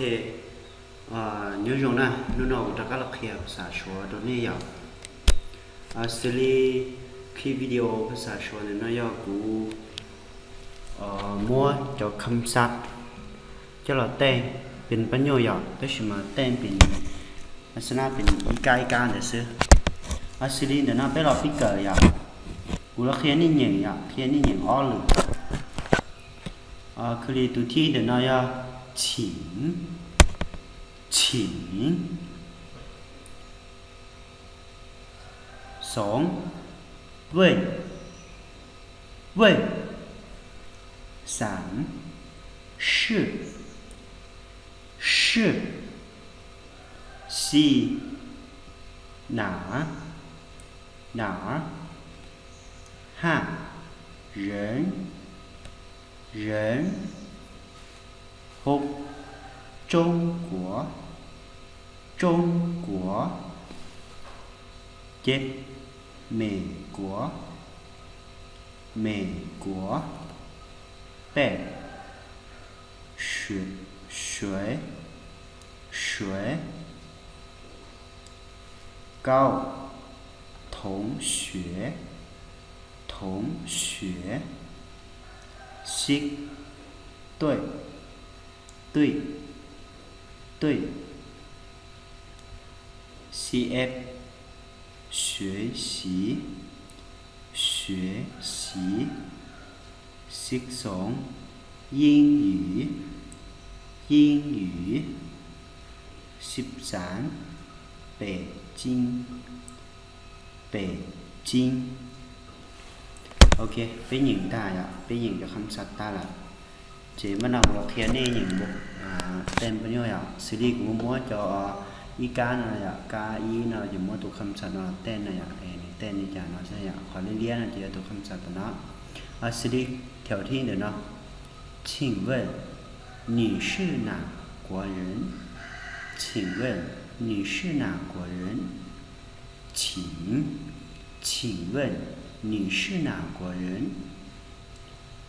Ok, nyob zoo na, hnub no kuv rov qab los qhia phas xas Suav rau nej yom. Xws li clip video phas xas Suav ntawm no yog kuv muab cov kham xas coj los tej pes pab nyuj yom, tab sis mas tej pes, xab nab pes ib kab ib kab ntawd xwb. Xws li ntawm no peb los pib kawm yom, kuv los qhia nej nyeem yom, qhia nej nyeem ob lwm. Xws li tus thib ntawm no yog chim, chim, xoov, vej, vej, xam, sij, sij, xi, nam, nam, haj, ren, ren, hub, Trung Quốc, Trung Quốc, ces, Mỹ Quốc, Mỹ Quốc, pej, suối, suối, suối, cao, 同学, 同学, xib, 队, 队, 队, xib eb, 学习, 学习, xib xoov, 英语, 英语, xib xav, 北京, 北京. Ok, peb nyeem tag yom, peb nyeem cov kham xas tag lawm. Ces mas no kuv los qhia nej nyeem tej pab nyuj yom, xws li kuv muab cov ib kab no yom, kab ib no ces muab tus kham xas no los tej no yom, nws tej li cas no xwb yom, qhov liab liab no ces yog tus kham xas tom no. Xws li thiab thib ntawm no, 请问你是哪国人？请问你是哪国人？ 请, 请问你是哪国人？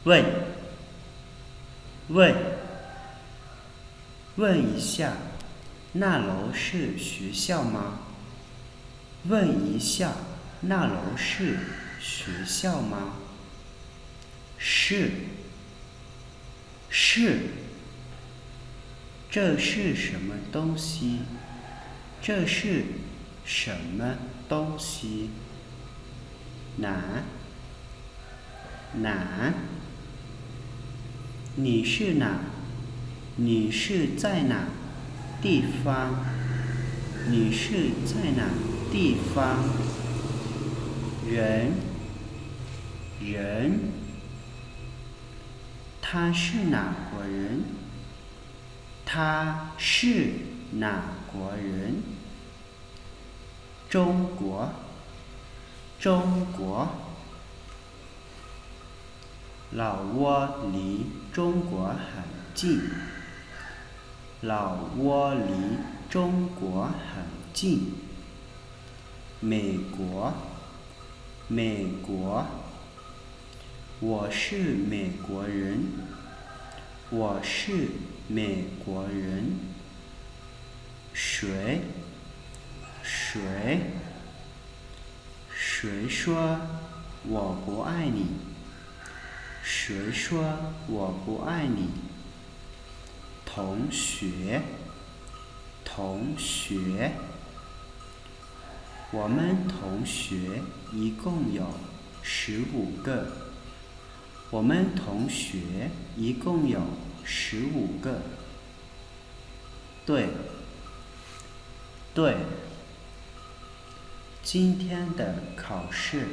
问, 问, 问一下，那楼是学校吗？问一下，那楼是学校吗？是， 是，这是什么东西？这是什么东西？哪，哪，你是哪？你是在哪地方？你是在哪地方？人，人。 他是哪国人？他是哪国人？中国，中国。老挝离中国很近。老挝离中国很近。美国，美国。 我是美国人。我是美国人。谁，谁，谁说我不爱你？谁说我不爱你？同学，同学。 我们同学一共有十五个。我们同学一共有十五个。对，对。今天的考试，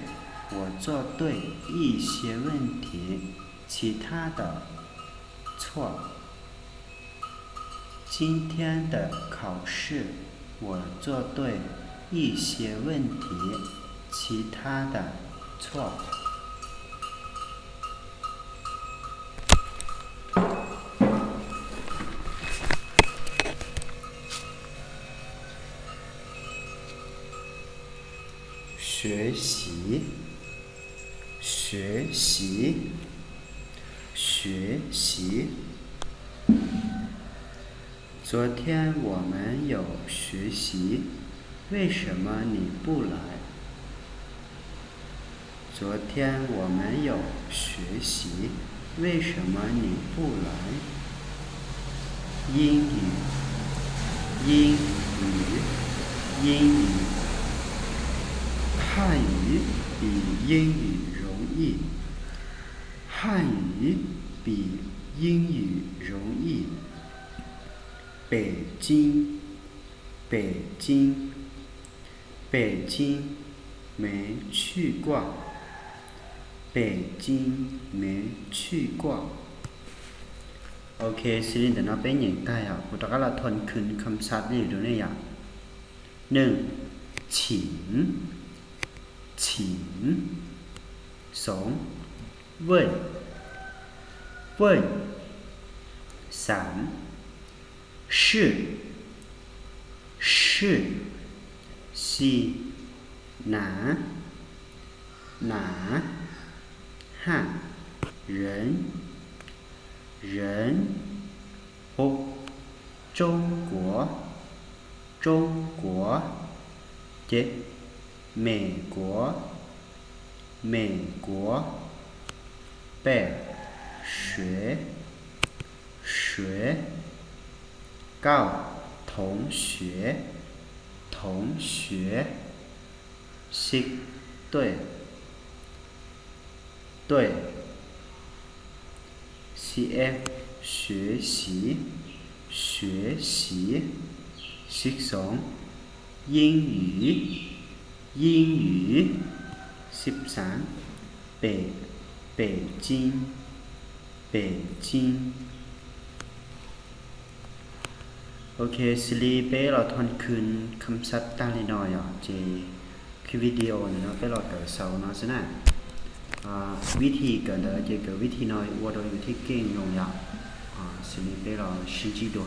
我做对一些问题，其他的错。 今天的考试，我做对一些问题，其他的错。学习，学习，学习。昨天我们有学习，为什么你不来？昨天我们有学习，为什么你不来？英语，英语，英语。汉语比英语容易，汉语比英语容易。北京，北京，北京，没去过。北京，没去过。Ok, xws li ntawm no peb nyeem tag yom, kuv rov qab los thon khw kham xav li dua nej yom. Neeg, 请, 请, xoov, 问, 问, xav, 试, 试, xi, 拿, 拿, haj, 人, 人, hu, 中国, 中国, ces, 美国, 美国, pem, 谁, 谁, koj, 同学, 同学, xi, 对, 对, xi, 学习, 学习, xi xoov, 英语, 英语, xi xav, 北, 北京, 北京. Ok, xws li peb los thon khw kham xav tag li no yom, ces video ntawm no peb los kawm xaus no xwb na. Vib thim kawm ntawd ces kawm vib thim no ua rau yus thiaj keej zoo yom. Xws li peb los sib ntsib dua.